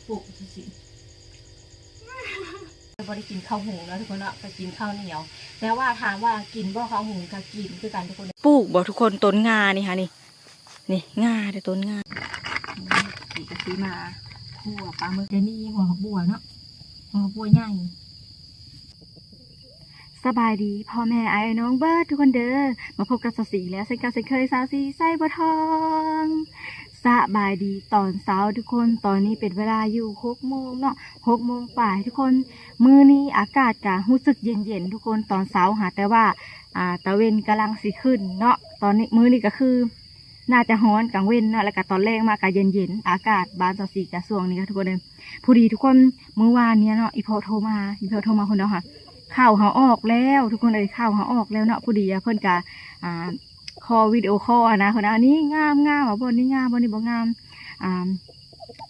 ປຸກຈັ່ງຊີ້ ບໍ່ໄດ້ກິນເຂົ້າຫຸງເນາະທຸກຄົນເນາະ ກໍກິນເຂົ້າໜຽວ. ແຕ່ວ່າຖາມວ່າກິນບໍ່ເຂົ້າຫຸງ ກໍກິນຄືກັນທຸກຄົນ. ປູກບໍ່ທຸກຄົນ ຕົ້ນງານີ້ຫານີ້ ນີ້ງາເດ້ ຕົ້ນງາ. ນີ້ກໍຊິມາຂົ້ວປາໝຶກ ຈະມີຫົວຜັກບົວເນາະ ຫົວຜັກບົວໃຫຍ່. ສະບາຍດີພໍ່ແມ່ອ້າຍນ້ອງເບິດທຸກຄົນເດີ ມາພົບກັບສາວສີອີກແລ້ວ ເຊັ່ນເກົ່າເຊັ່ນເຄີຍ ສາວສີໄຊບົວທອງ. ສະບາຍດີຕອນເຊົ້າທຸກຄົນ ຕອນນີ້ເປັນເວລາຢູ່ຫົກໂມງເນາະ ຫົກໂມງປາຍທຸກຄົນ. ມື້ນີ້ອາກາດກະຮູ້ສຶກເຢັນໆທຸກຄົນ ຕອນເຊົ້າຫາ ແຕ່ວ່າ ອ່າ ຕາເວັນກຳລັງຊິຂຶ້ນເນາະ. ຕອນນີ້ ມື້ນີ້ກໍຄື ໜ້າຈະຮ້ອນກາງເວັນເນາະ ແລ້ວກະຕອນແລງມາກະເຢັນໆ ອາກາດບ້ານສາວສີກະຊ່ວງນີ້ກະທຸກຄົນເອີຍ. ພໍດີທຸກຄົນ ມື້ວານນີ້ເນາະ ອີພໍ່ໂທມາ ອີພໍ່ໂທມາຄົນດຽວຫາ ເຂົ້າເຮົາອອກແລ້ວທຸກຄົນເອີຍ ເຂົ້າເຮົາອອກແລ້ວເນາະ. ພໍດີເພິ່ນກະ ອ່າ ຂໍວິດີໂອຄໍນະ ເພິ່ນວ່າ ນີ້ງາມໆ ວ່າບ່ອນນີ້ງາມ ບ່ອນນີ້ບໍ່ງາມ. ອ່າ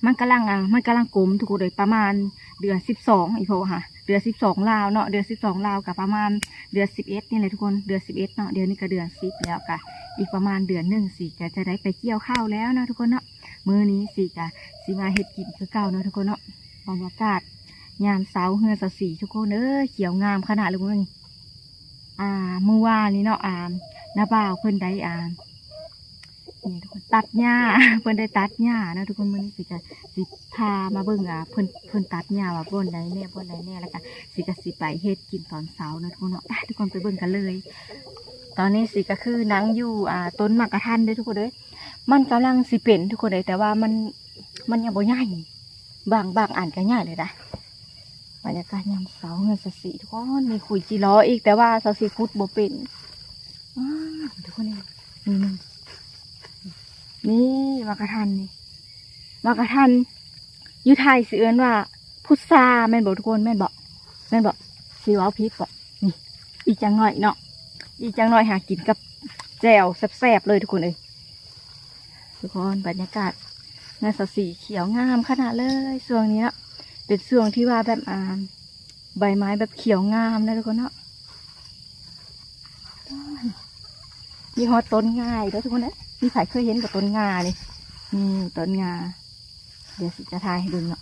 ມັນກຳລັງ ອ່າ ມັນກຳລັງກົມທຸກຄົນເອີຍ ປະມານເດືອນສິບສອງ ອີ່ພໍຫາ ເດືອນສິບສອງລາວເນາະ ເດືອນສິບສອງລາວກະປະມານເດືອນສິບເອັດນີ້ແຫຼະທຸກຄົນ ເດືອນສິບເອັດເນາະ. ດຽວນີ້ກະເດືອນສິບແລ້ວ ກະອີກປະມານເດືອນໜຶ່ງ ສີກະຈະໄດ້ໄປກ່ຽວເຂົ້າແລ້ວເນາະທຸກຄົນເນາະ. ມື້ນີ້ສີກະຊິມາເຮັດກິນຄືເກົ່າເນາະທຸກຄົນເນາະ. ບັນຍາກາດຍາມເຊົ້າເຮືອນສາວສີທຸກຄົນເອີຍ ຂຽວງາມຂະໜາດເລີຍມື້ນີ້. ອ່າ ມື້ວານນີ້ເນາະ ອ່າ ນ້າບ່າວເພິ່ນໄດ້ ອ່າ ນີ້ທຸກຄົນ ຕັດຫຍ້າ ເພິ່ນໄດ້ຕັດຫຍ້າເນາະທຸກຄົນ. ມື້ນີ້ສີກະຊິພາມາເບິ່ງ ອ່າ ເພິ່ນ ເພິ່ນຕັດຫຍ້າວ່າບ່ອນໃດແດ່ ບ່ອນໃດແດ່ ແລ້ວກະສີກະຊິໄປເຮັດກິນຕອນເຊົ້າເນາະທຸກຄົນເນາະ. ໄປ ທຸກຄົນໄປເບິ່ງກັນເລີຍ. ຕອນນີ້ສີກະຄືນັ່ງຢູ່ ອ່າ ຕົ້ນໝາກກະທັນເດ້ທຸກຄົນເອີຍ ມັນກຳລັງຊິເປັນທຸກຄົນເອີຍ ແຕ່ວ່າມັນ ມັນຍັງບໍ່ໃຫຍ່ ບາງ ບາງອັນກະໃຫຍ່ເລີຍນະ. ບັນຍາກາດຍາມເຊົ້າເຮືອນສາວສີທຸກຄົນ ມີຂຸຍຈີລໍອີກ ແຕ່ວ່າສາວສີຂຸດບໍ່ເປັນ. ອ້າ ທຸກຄົນ ນີ້ ນີ້ ນີ້ ນີ້ ໝາກກະທັນນີ້ ໝາກກະທັນ ຢູ່ໄທຊິເອີ້ນວ່າພຸດຊາ ແມ່ນບໍ່ທຸກຄົນ ແມ່ນບໍ່ ແມ່ນບໍ່ ຊິເວົ້າຜິດບໍ່? ນີ້ ອີກຈັກໜ້ອຍເນາະ ອີກຈັກໜ້ອຍຫາກິນກັບແຈ່ວແຊບໆເລີຍທຸກຄົນເອີຍ. ທຸກຄົນ ບັນຍາກາດເຮືອນສາວສີຂຽວງາມຂະໜາດເລີຍຊ່ວງນີ້ເນາະ ເປັນຊ່ວງທີ່ວ່າແບບ ອ່າ ໃບໄມ້ແບບຂຽວງາມນະທຸກຄົນເນາະ. ມີຮອດຕົ້ນງາອີກເດີທຸກຄົນເອີຍ ມີໃຜເຄີຍເຫັນບໍ່ຕົ້ນງານີ້? ນີ້ຕົ້ນງາ ດຽວຊິຈະຖ່າຍໃຫ້ເບິ່ງເນາະ.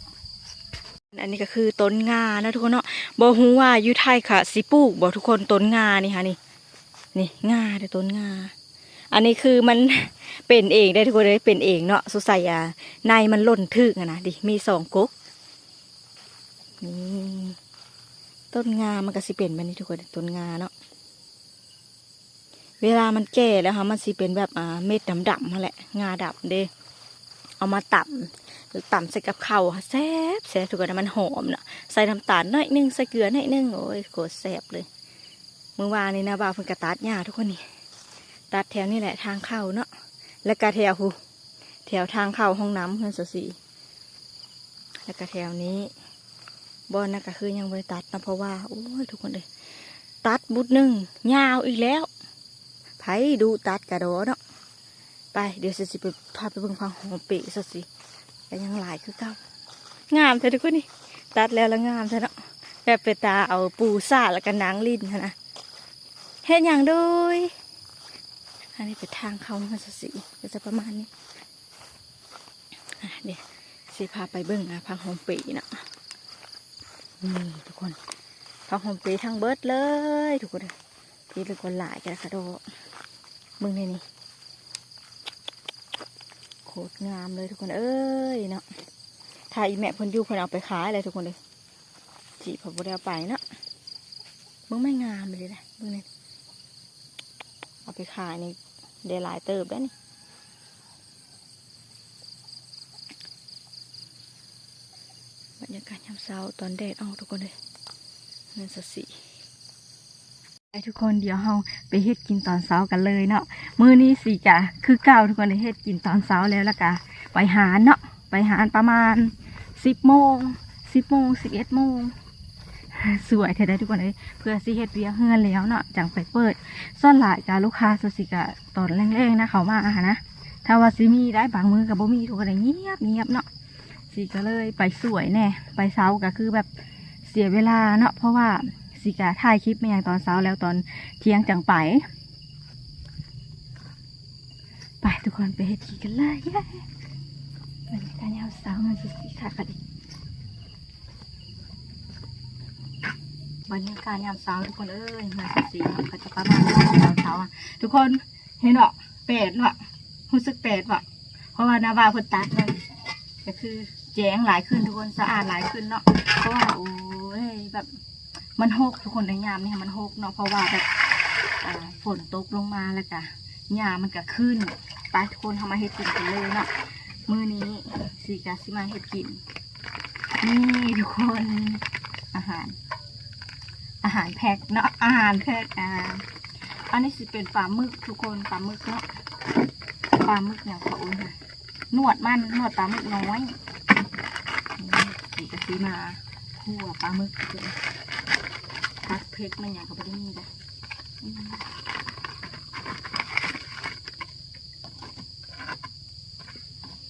ອັນນີ້ກໍຄືຕົ້ນງາເນາະທຸກຄົນເນາະ ບໍ່ຮູ້ວ່າຢູ່ໄທຂະຊິປູກບໍ່ທຸກຄົນ ຕົ້ນງານີ້ຫານີ້ ນີ້ງາເດ້ ຕົ້ນງາ. ອັນນີ້ຄືມັນເປັນເອງໄດ້ທຸກຄົນເອີຍ ເປັນເອງເນາະ ສົງໄສ ອ່າ ໃນມັນຫຼົ່ນຖືກຫັ້ນນະ ນີ້ມີສອງກົກ. ນີ້ ຕົ້ນງາມັນກໍຊິເປັນແບບນີ້ທຸກຄົນ ຕົ້ນງາເນາະ. ເວລາມັນແກ່ແລ້ວຫາ ມັນຊິເປັນແບບ ອ່າ ເມັດດຳໆຫັ້ນແຫຼະ ງາດຳເດ້. ເອົາມາຕຳ ຕຳໃສ່ກັບເຂົ້າແຊບໆ ທຸກຄົນ ມັນຫອມເນາະ. ໃສ່ນ້ຳຕານໜ້ອຍໜຶ່ງ ໃສ່ເກືອໜ້ອຍໜຶ່ງ ໂອ້ຍ ໂຄດແຊບເລີຍ. ມື້ວານນີ້ນະ ບ່າວເພິ່ນກໍຕັດຫຍ້າທຸກຄົນນີ້ ຕັດແຖວນີ້ແຫຼະ ທາງເຂົ້າເນາະ ແລ້ວກໍແຖວພຸ້ນ ແຖວທາງເຂົ້າຫ້ອງນ້ຳເຮືອນສາວສີ ແລ້ວກໍແຖວນີ້ ບ່ອນນັ້ນກໍຄືຍັງບໍ່ໄດ້ຕັດເນາະ ເພາະວ່າ ໂອ້ຍ ທຸກຄົນເອີຍ ຕັດບຸດໜຶ່ງຍາວອີກແລ້ວ ໃຜດຸຕັດກະດໍເນາະ. ໄປ ດຽວຊິໄປ ພາໄປເບິ່ງຜັກຫອມເປະຊະຊິ ກໍຍັງຫຼາຍຄືເກົ່າ. ງາມແທ້ທຸກຄົນນີ້ ຕັດແລ້ວລະງາມແທ້ເນາະ ແບບເປັນຕາເອົາປູສາດ ແລ້ວກໍນັ່ງຫຼິ້ນຫັ້ນນະ. ເຮັດຫຍັງໂດຍ ອັນນີ້ເປັນທາງເຂົ້າເຮືອນສາວສີ ກໍຈະປະມານນີ້. ອ່ະ ດຽວຊິພາໄປເບິ່ງ ອ່ະ ຜັກຫອມເປະເນາະ. ນີ້ທຸກຄົນ ຜັກຫອມເປະທັງເບິດເລີຍທຸກຄົນເອີຍ ທີ່ເລີຍກໍຫຼາຍກະດອກ ເບິ່ງແດ່ນີ້ ໂຄດງາມເລີຍທຸກຄົນເອີຍເນາະ. ຖ້າອີ່ແມ່ເພິ່ນຢູ່ ເພິ່ນເອົາໄປຂາຍແຫຼະທຸກຄົນເອີຍ. ຈີບເພິ່ນບໍ່ໄດ້ເອົາໄປເນາະ. ເບິ່ງແມ່ ງາມອີ່ຫຼີເດ້ ເບິ່ງນີ້ ເອົາໄປຂາຍນີ້ໄດ້ຫຼາຍເຕີບໄດ໋ນີ້. ບັນຍາກາດຍາມເຊົ້າຕອນແດດອອກທຸກຄົນເອີຍ ເຮືອນສາວສີ. ໄປທຸກຄົນ ດຽວເຮົາໄປເຮັດກິນຕອນເຊົ້າກັນເລີຍເນາະ. ມື້ນີ້ສີກະຄືເກົ່າທຸກຄົນ ໄດ້ເຮັດກິນຕອນເຊົ້າແລ້ວ ແລ້ວກະໄປຫານເນາະ ໄປຫານປະມານສິບໂມງ ສິບໂມງ ສິບເອັດໂມງ. ສວຍແທ້ໄດ໋ທຸກຄົນເອີຍ ເພື່ອຊິເຮັດວຽກເຮືອນແລ້ວເນາະ ຈັ່ງໄປເປີດ. ສ່ວນຫຼາຍກະລູກຄ້າສ່ວນສີກະຕອນແລງໆນະ ເຂົ້າມາຫັ້ນນະ ຖ້າວ່າຊິມີໄດ໋ ບາງມື້ກະບໍ່ມີທຸກຄົນເອີຍ ງຽບໆເນາະ. ສີກະເລີຍໄປສວຍແດ່ ໄປເຊົ້າກະຄືແບບເສຍເວລາເນາະ ເພາະວ່າສີກະຖ່າຍຄລິບແມ່ນຫຍັງຕອນເຊົ້າແລ້ວ ຕອນທ່ຽງຈັ່ງໄປ. ໄປທຸກຄົນ ໄປເຮັດກິນກັນເລີຍ. ເຢ້ ບັນຍາກາດຍາມເຊົ້າມັນຊິຄັກກະດີ. ບັນຍາກາດຍາມເຊົ້າທຸກຄົນເອີຍ ເຮືອນສາວສີເຮົາກໍຈະປະມານນີ້ ຍາມເຊົ້າ ທຸກຄົນເຫັນບໍ່ ແປດເນາະ ຮູ້ສຶກແປດບໍ່ ເພາະວ່ານາວາເພິ່ນຕັດເລີຍ ກໍຄືແຈ້ງຫຼາຍຂຶ້ນທຸກຄົນ ສະອາດຫຼາຍຂຶ້ນເນາະ ເພາະວ່າ ໂອ້ຍ ແບບ ມັນຮົກທຸກຄົນເອີຍ ຍາມນີ້ມັນຮົກເນາະ ເພາະວ່າແບບ ອ່າ ຝົນຕົກລົງມາ ແລ້ວກະຫຍ້າມັນກະຂຶ້ນ. ໄປທຸກຄົນ ເຮົາມາເຮັດກິນກັນເລີຍເນາະ ມື້ນີ້ສີກະຊິມາເຮັດກິນ ນີ້ທຸກຄົນ ອາຫານ ອາຫານແພັກເນາະ ອາຫານແພັກ ອ່າ ອັນນີ້ຊິເປັນປາໝຶກທຸກຄົນ ປາໝຶກເນາະ ປາໝຶກຫຍັງເຂົາເອີ້ນຫາ ໜວດມັນ ໜວດປາໝຶກນ້ອຍ ນີ້ ສີກະຊິມາຂົ້ວປາໝຶກ ຜັກເຜັດມັນຫຍັງກໍບໍ່ໄດ້ມີເດ້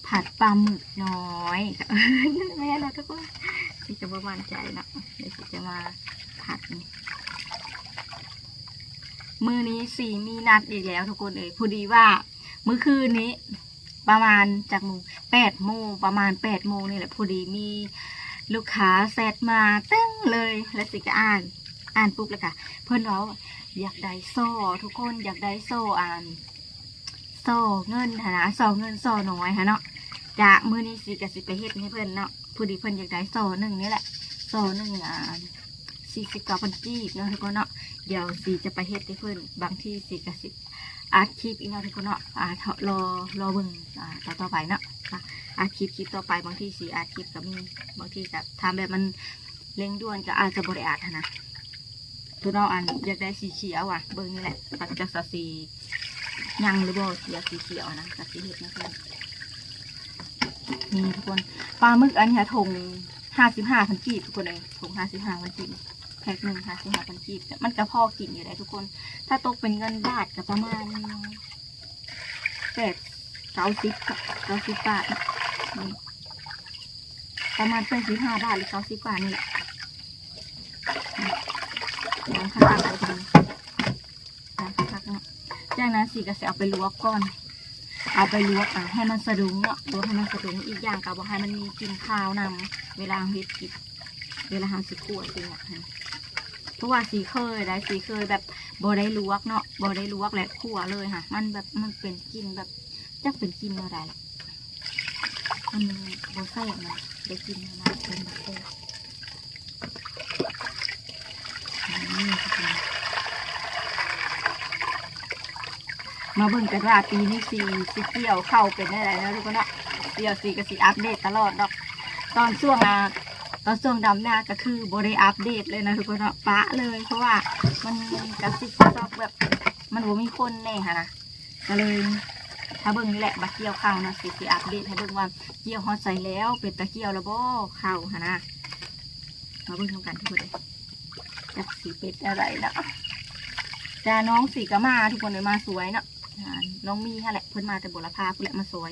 ຜັດປາໝຶກນ້ອຍ ແມ່ນລະທຸກຄົນ ສີກະບໍ່ໝັ້ນໃຈເນາະ ດຽວສີຈະມາຜັດນີ້ ມື້ນີ້ສີມີນັດອີກແລ້ວທຸກຄົນເອີຍ ພໍດີວ່າມື້ຄືນນີ້ ປະມານຈັກໂມງ ແປດໂມງ ປະມານແປດໂມງນີ້ແຫຼະ ພໍດີມີລູກຄ້າແຊັດມາເຕັມເລີຍ ແລ້ວສີກະອ່ານ ອ່ານປຸບ ແລ້ວກະເພິ່ນເວົ້າຢາກໄດ້ສໍ້ທຸກຄົນ ຢາກໄດ້ສໍ້ ອັນ ສໍ້ເງິນຫັ້ນນະ ສໍ້ເງິນ ສໍ້ນ້ອຍຫັ້ນເນາະ ກະມື້ນີ້ສີກະຊິໄປເຮັດໃຫ້ເພິ່ນເນາະ ພໍດີເພິ່ນຢາກໄດ້ສໍ້ໜຶ່ງນີ້ແຫຼະ ສໍ້ໜຶ່ງ ອ່າ ສີ່ສິບເກົ້າພັນກີບເນາະທຸກຄົນເນາະ ດຽວສີຈະໄປເຮັດໃຫ້ເພິ່ນ ບາງທີສີກະຊິອັດຄລິບອີກເນາະທຸກຄົນເນາະ ອ່າ ລໍ ລໍເບິ່ງ ອ່າ ຕໍ່ໆໄປເນາະ ອ່າ ອັດຄລິບ ຄລິບຕໍ່ໄປ ບາງທີສີອັດຄລິບກໍມີ ບາງທີກໍຖ້າແບບມັນເລັ່ງດ່ວນກໍອາດຈະບໍ່ໄດ້ອັດຫັ້ນນະ ທຸກເນາະ ອັນຢາກໄດ້ສີຂຽວຫວາ ເບິ່ງນີ້ແຫຼະ ຫຼັງຈາກສາວສີຍັງຫຼືບໍ່ ຢາກສີຂຽວຫັ້ນນະ ກໍຊິເຮັດໃຫ້ເພິ່ນ ນີ້ທຸກຄົນ ປາໝຶກອັນນີ້ຫາ ຖົງຫ້າສິບຫ້າພັນກີບທຸກຄົນເອີຍ ຖົງຫ້າສິບຫ້າພັນກີບ ແພັກໜຶ່ງຫ້າສິບຫ້າພັນກີບ ມັນກໍພໍກິນຢູ່ໄດ໋ທຸກຄົນ ຖ້າຕົກເປັນເງິນບາດກໍປະມານແປດ ເກົ້າສິບ ເກົ້າສິບບາດ ນີ້ ປະມານແປດສິບຫ້າບາດ ຫຼື ເກົ້າສິບບາດນີ້ແຫຼະ ລອງຄັກໆ ລອງຄັກໆເນາະ ຈາກນັ້ນສີກໍຊິເອົາໄປລວກກ່ອນ ເອົາໄປລວກ ອ່າ ໃຫ້ມັນສະດຸງເນາະ ລວກໃຫ້ມັນສະດຸງ ອີກຢ່າງກໍບໍ່ໃຫ້ມັນມີກິ່ນຄາວນຳ ເວລາເຮົາເຮັດກິນ ເວລາເຮົາຊິຂົ້ວຊິຫຍັງຫັ້ນ ເພາະວ່າສີເຄີຍໄດ໋ ສີເຄີຍແບບບໍ່ໄດ້ລວກເນາະ ບໍ່ໄດ້ລວກແລ້ວຂົ້ວເລີຍຫະ ມັນແບບ ມັນເປັນກິ່ນແບບ ຈັກເປັນກິ່ນແນວໃດ ມັນບໍ່ແຊບນະ ໄດ້ກິນມາແລ້ວມັນບໍ່ແຊບ. ມາເບິ່ງກັນວ່າປີນີ້ສີ ສີກ່ຽວເຂົ້າເປັນແນວໃດເນາະທຸກຄົນເນາະ ດຽວສີກໍຊິອັບເດດຕະຫຼອດດອກ ຕອນຊ່ວງ ອ່າ ຕອນຊ່ວງດຳນາກໍຄືບໍ່ໄດ້ອັບເດດເລີຍນະທຸກຄົນເນາະ ປະເລີຍ ເພາະວ່າມັນກະຊິຊອກແບບ ມັນບໍ່ມີຄົນແດ່ຫັ້ນນະ ກໍເລີຍຖ້າເບິ່ງນີ້ແຫຼະ ບັດກ່ຽວເຂົ້າເນາະ ຊິ ຊິອັບເດດໃຫ້ເບິ່ງວ່າກ່ຽວຮອດໃສແລ້ວ ເປັນຕາກ່ຽວແລ້ວບໍ່ເຂົ້າຫັ້ນນະ ມາເບິ່ງນຳກັນທຸກຄົນເອີຍ ຈັກຊິເປັນແນວໃດເນາະ ແຕ່ນ້ອງສີກໍມາ ທຸກຄົນເອີຍ ມາຊ່ວຍເນາະ ນ້ອງມີຫັ້ນແຫຼະ ເພິ່ນມາແຕ່ບົວລະພາພຸ້ນແຫຼະ ມາຊ່ວຍ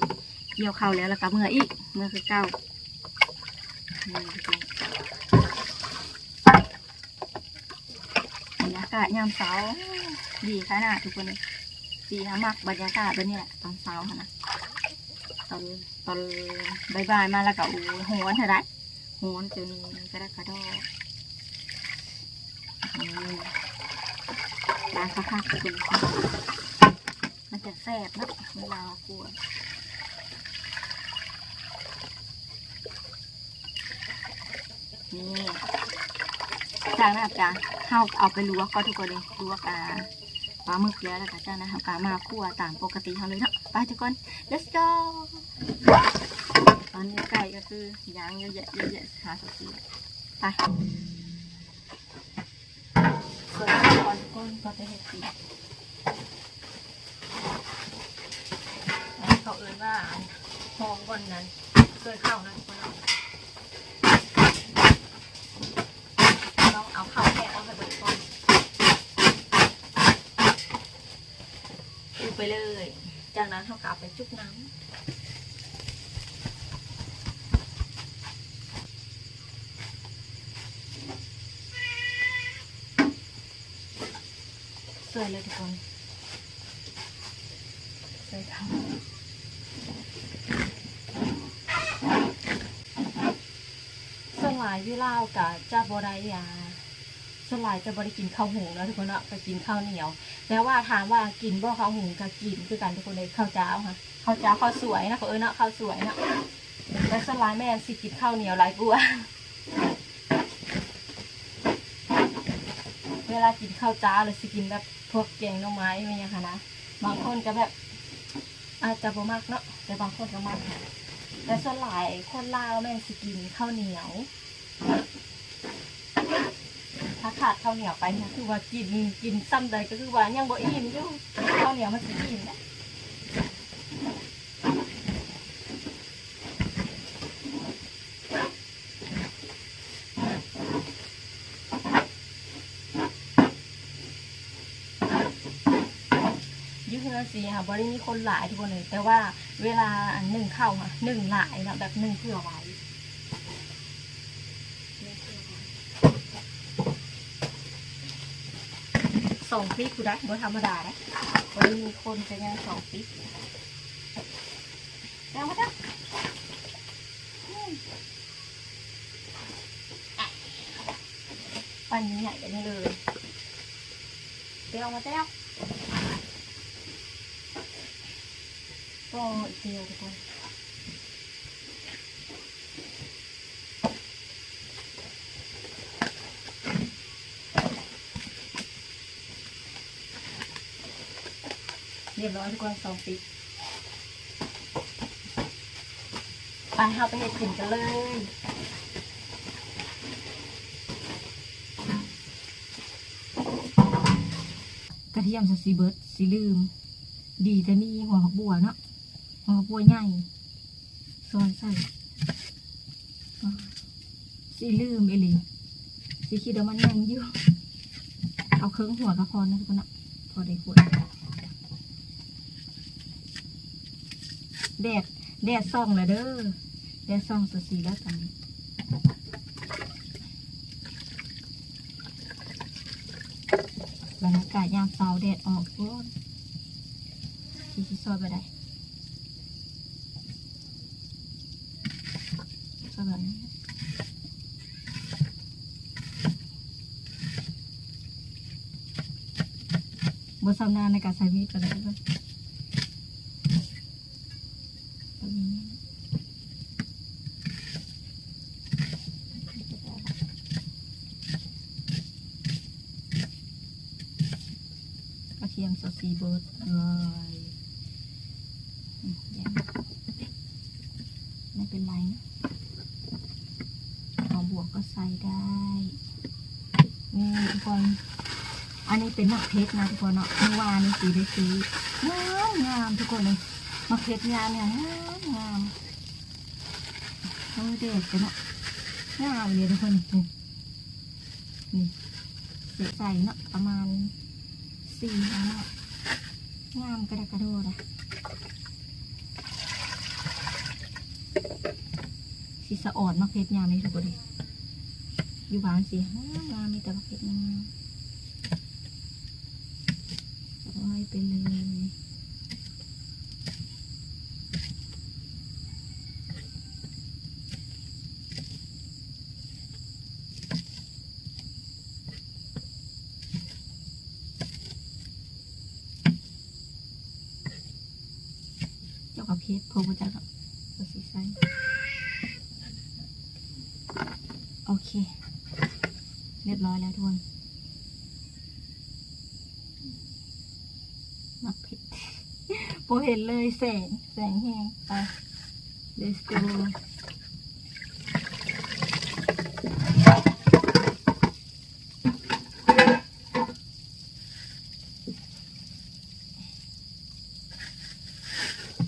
ກ່ຽວເຂົ້າແລ້ວ ແລ້ວກໍເມືອອີກ ເມືອຄືເກົ່າ. ບັນຍາກາດຍາມເຊົ້າດີຂະໜາດທຸກຄົນເອີຍ ສີຫາມັກບັນຍາກາດແບບນີ້ແຫຼະ ຕອນເຊົ້າຫັ້ນນະ ຕອນ ຕອນບ່າຍໆມາແລ້ວກໍ ໂອ້ຍ ຮ້ອນແທ້ໃດ໋ ຮ້ອນຈົນກະດະກະດໍ້ ອືມ ຫຼາຍຄັກໆ ທຸກຄົນ ມັນຈະແຊບເນາະ ເວລາເຮົາຂົ້ວ ນີ້ ຈາກນັ້ນກະເຮົາເອົາໄປລວກກ່ອນທຸກຄົນເອີຍ ລວກ ອ່າ ປາໝຶກແລ້ວ ແລ້ວກະຈາກນັ້ນເຮົາກະມາຂົ້ວຕາມປົກກະຕິເຮົາເລີຍເນາະ ໄປທຸກຄົນ let's go ຕອນນີ້ໄກ່ກໍຄືຍ່າງເຍາະແຍະ ເຍາະແຍະ ຫາສັກທີ ໄປ ສ່ວນອຸປະກອນທຸກຄົນກໍຈະເຮັດກິນ ອັນນີ້ເຂົາເອີ້ນວ່າ ອັນ ຮອງບ່ອນນັ້ນ ເກີຍເຂົ້ານະທຸກຄົນເນາະ ຕ້ອງເອົາເຂົ້າແກະອອກໃຫ້ເບິດກ່ອນ ອຸໄປເລີຍ ຈາກນັ້ນເຮົາກໍເອົາໄປຈຸກນ້ຳ ຊ່ວຍເລີຍທຸກຄົນ ຊ່ວຍເຂົ້າ ສ່ວນຫຼາຍຢູ່ລາວກະຈະບໍ່ໄດ້ ອ່າ ສ່ວນຫຼາຍຈະບໍ່ໄດ້ກິນເຂົ້າຫຸງເນາະທຸກຄົນເນາະ ກໍກິນເຂົ້າໜຽວ. ແຕ່ວ່າຖາມວ່າກິນບໍ່ເຂົ້າຫຸງ ກໍກິນຄືກັນທຸກຄົນເອີຍ. ເຂົ້າຈ້າວຫັ້ນ ເຂົ້າຈ້າວ ເຂົ້າສວຍເນາະ ເຂົາເອີ້ນເນາະ ເຂົ້າສວຍເນາະ. ແຕ່ສ່ວນຫຼາຍແມ່ນຊິກິນເຂົ້າໜຽວຫຼາຍກວ່າ. ເວລາກິນເຂົ້າຈ້າວແລ້ວຊິກິນແບບພວກແກງໜໍ່ໄມ້ແມ່ນຫຍັງຫັ້ນນະ. ບາງຄົນກໍແບບອາດຈະບໍ່ມັກເນາະ ແຕ່ບາງຄົນກໍມັກ. ແຕ່ສ່ວນຫຼາຍຄົນລາວແມ່ນຊິກິນເຂົ້າໜຽວ. ຖ້າຂາດເຂົ້າໜຽວໄປນີ້ ຄືວ່າກິນ ກິນສ່ຳໃດກໍຄືວ່າຍັງບໍ່ອີ່ມຢູ່. ເຂົ້າໜຽວມັນຊິອີ່ມເດ້. ຢູ່ເຮືອນຊິຫາບໍ່ໄດ້ມີຄົນຫຼາຍທຸກຄົນເອີຍ ແຕ່ວ່າເວລາອັນໜຶ້ງເຂົ້າຫາໜຶ້ງຫຼາຍເນາະ ແບບໜຶ້ງເພື່ອໄວ້. ສອງປິກພຸ້ນໃດ໋ ບໍ່ທຳມະດາເດ້. ບໍ່ໄດ້ມີຄົນ ແຕ່ຍັງສອງປິກ. ແລ້ວມາເດີ ປັ່ນໃຫຍ່ໆ ແບບນີ້ເລີຍ. ແຕ້ວມາແຕ້ວ ກໍອີກແຕ້ວທຸກຄົນ. ຮຽບຮ້ອຍທຸກຄົນ ສອງປິກ. ໄປ ເຮົາໄປເຮັດກິນກັນເລີຍ. ກະທຽມຊະຊິເບິດ ຊິລືມ. ດີແຕ່ມີຫົວຜັກບົ່ວເນາະ ຫົວຜັກບົ່ວໃຫຍ່ ຊອຍໃສ່. ຊິລືມອີ່ຫຼີ ຊິຄິດວ່າມັນຍັງຢູ່. ເອົາເຄິ່ງຫົວກໍພໍເນາະທຸກຄົນເນາະ ພໍໄດ້ຄົນ. ແດດ ແດດສ່ອງແລ້ວເດີ ແດດສ່ອງສະສີແລ້ວຕອນນີ້. ບັນຍາກາດຍາມເຊົ້າແດດອອກພຸ້ນ ທີ່ຊິຊອດບໍ່ໄດ້ ຊອດແບບນີ້ ບໍ່ຊຳນານໃນການໃຊ້ມີດປານໃດເລີຍ. ກະທຽມຊາວສີ່ບົດເລີຍ ອືມ ບໍ່ເປັນໄລເນາະ ຫອມບວກກໍໃສ່ໄດ້. ນີ້ທຸກຄົນ ອັນນີ້ເປັນໝາກເຜັດນະທຸກຄົນເນາະ ມື້ວານນີ້ຊິໄດ້ຊື້ ງາມໆ ທຸກຄົນເອີຍ ໝາກເຜັດຍາມນີ້ງາມໆ ເອີ ແດດກັນເນາະ ງາມເລີຍທຸກຄົນ ນີ້ ນີ້ ໃສ່ເນາະ ປະມານສີ່ຫ້າໝາກ ງາມກະດະກະໂດດະ. ຊິສະອອນໝາກເຜັດຍາມນີ້ທຸກຄົນເອີຍ ຢູ່ບ້ານຊິງາມໆ ມີແຕ່ໝາກເຜັດງາມໆ ເອົາໄວ້ໄປເລີຍ. ເຈົ້າກໍເຜັດ ເພິ່ນບໍ່ຈັກດອກ ເພິ່ນຊິໃສ່. ໂອເຄ ຮຽບຮ້ອຍແລ້ວທຸກຄົນ ໝາກເຜັດ ບໍ່ເຫັນເລີຍ ແສງ ແສງແຮງ ໄປ let's go.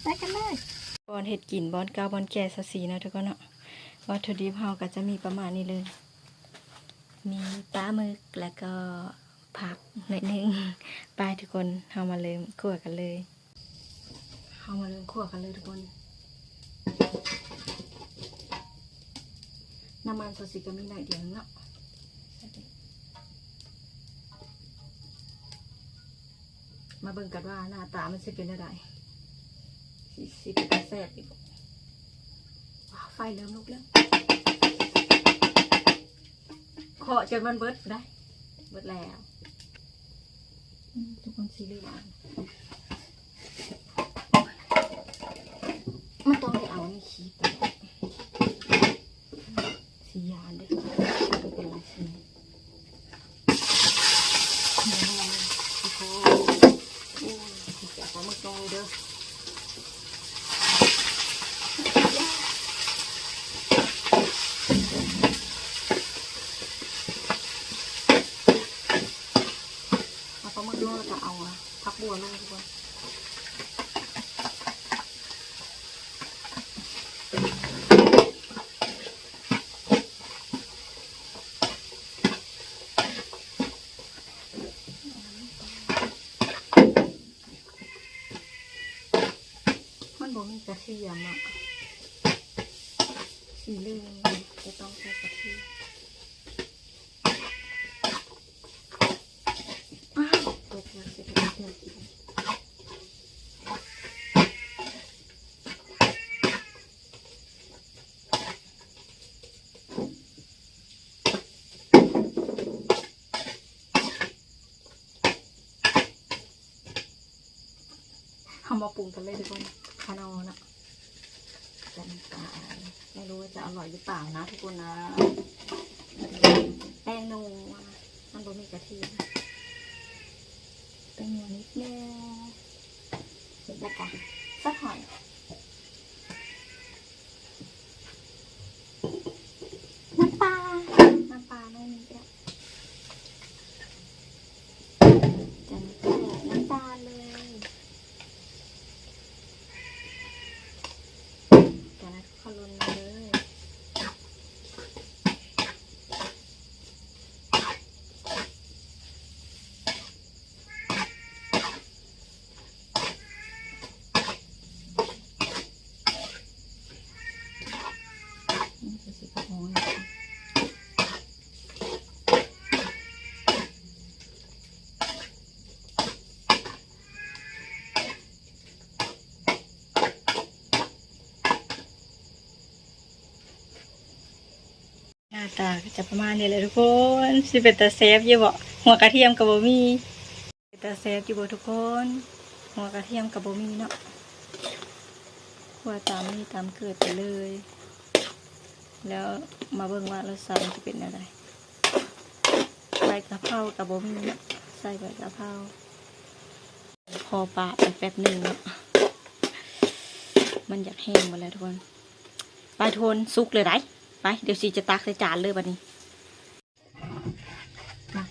ໄປກັນເລີຍ ບ່ອນເຮັດກິນ ບ່ອນເກົ່າ ບ່ອນແກ່ຊາວສີ່ເນາະທຸກຄົນເນາະ. ວັດຖຸດິບເຮົາກໍຈະມີປະມານນີ້ເລີຍ ມີປາໝຶກ ແລ້ວກໍຜັກໜ້ອຍໜຶ່ງ. ໄປທຸກຄົນ ເຮົາມາເລີ່ມຂົ້ວກັນເລີຍ. ເຮົາມາເລີ່ມຂົ້ວກັນເລີຍທຸກຄົນ. ນ້ຳມັນຊາວສີ່ກໍມີໜ້ອຍດຽວເນາະ. ມາເບິ່ງກັນວ່າໜ້າຕາມັນຊິເປັນແນວໃດ ຊິ ຊິເປັນຕາແຊບຢູ່ບໍ່. ວ້າວ ໄຟເລີ່ມລຸກແລ້ວ ເຄາະຈົນມັນເບິດໄດ້. ເບິດແລ້ວ ອືມ ທຸກຄົນ ຊິເລືອກ ມັນຕ້ອງໄດ້ເອົາອັນນີ້ຄີບ ຊິຢ້ານເດ້ ເປັນລາຍສີ ໂອ້ຍ ໂອ້ຍ ຊິເອົາປາໝຶກລົງເດີ. ເອົາປາໝຶກລົງ ແລ້ວກໍເອົາຜັກບົ່ວລົງດີກວ່າ. ມັນບໍ່ມີກະທຽມອະ ສີເຫຼືອງ ຈະຕ້ອງໃສ່ກະທຽມ. ອ້າວ ຕົກແລ້ວ ຊິໄປເຮັດແນວກິນ. ເຮົາມາປຸງກັນເລີຍທຸກຄົນ ຂະໜໍ່ເນາະ ໃສ່ນ້ຳຕານ ໄມ່ຮູ້ວ່າຈະອະລ່ອຍຫຼືເປົ່ານະທຸກຄົນນະ. ແປ້ງນົວ ມັນບໍ່ມີກະທຽມ ແປ້ງນົວນິດໜຶ່ງ ແລ້ວກະຊອດຫອຍ ນ້ຳປາ ນ້ຳປາໜ້ອຍໜຶ່ງກໍໄດ້ ຈາກນັ້ນກໍໃສ່ນ້ຳຕານເລີຍ ຈາກນັ້ນກໍຄົນເລີຍ. ໜ້າຕາກໍຈະປະມານນີ້ແຫຼະທຸກຄົນ ຊິເປັນຕາແຊບຢູ່ບໍ່? ຫົວກະທຽມກໍບໍ່ມີ. ເປັນຕາແຊບຢູ່ບໍ່ທຸກຄົນ? ຫົວກະທຽມກໍບໍ່ມີເນາະ ຂົ້ວຕາມມີຕາມເກີດໄປເລີຍ ແລ້ວມາເບິ່ງວ່າລົດຊາດມັນຈະເປັນແນວໃດ. ໃບກະເພົາກໍບໍ່ມີເນາະ ໃສ່ໃບກະເພົາ ພໍປະໄປແປັບໜຶ່ງເນາະ ມັນຢາກແຫ້ງໝົດແລ້ວທຸກຄົນ. ໄປທຸກຄົນ ສຸກເລີຍໄດ໋ ໄປ ດຽວຊິຈະຕັກໃສ່ຈານເລີຍບັດນີ້. ມາ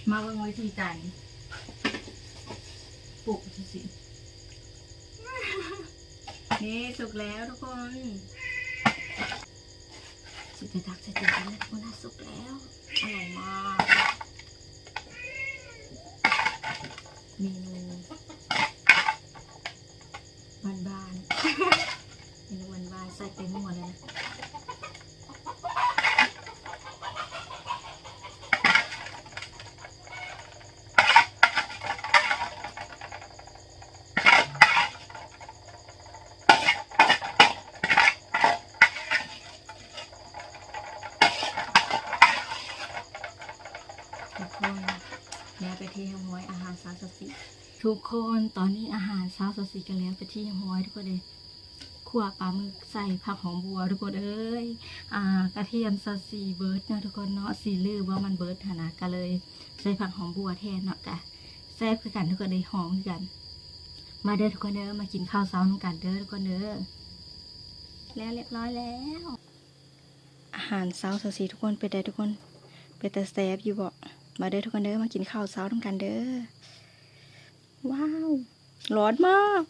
ມາເບິ່ງວິທີການປຸກ ຊິ ນີ້ສຸກແລ້ວທຸກຄົນ ຊິໄປຕັກໃສ່ຈານແລ້ວທຸກຄົນນະ ສຸກແລ້ວ ອະລ່ອຍມາກ ເມນູ ບ້ານໆ ເມນູບ້ານໆ ໃສ່ແຕງໂມແລ້ວນະ. ທຸກຄົນ ແລ້ວເປັນທີ່ຮຽບຮ້ອຍ ອາຫານເຊົ້າຊາວສີ່ ທຸກຄົນ ຕອນນີ້ອາຫານເຊົ້າຊາວສີ່ກໍແລ້ວເປັນທີ່ຮຽບຮ້ອຍທຸກຄົນເອີຍ ຂົ້ວປາໝຶກໃສ່ຜັກຫອມບົ່ວທຸກຄົນເອີຍ ອາ ກະທຽມຊາວສີ່ເບິດເນາະທຸກຄົນເນາະ ສີເຫຼືອງວ່າມັນເບິດຫັ້ນນະ ກໍເລີຍໃສ່ຜັກຫອມບົ່ວແທນເນາະ ກະແຊບຄືກັນທຸກຄົນເອີຍ ຫອມຄືກັນ. ມາເດີທຸກຄົນເດີ ມາກິນເຂົ້າເຊົ້ານຳກັນເດີທຸກຄົນເດີ ແລ້ວຮຽບຮ້ອຍແລ້ວ. ອາຫານເຊົ້າຊາວສີ່ທຸກຄົນ ເປັນໃດທຸກຄົນ ເປັນຕາແຊບຢູ່ບໍ່? ມາເດີທຸກຄົນເດີ ມາກິນເຂົ້າເຊົ້ານຳກັນເດີ. ວ້າວ ຮ້ອນມາກ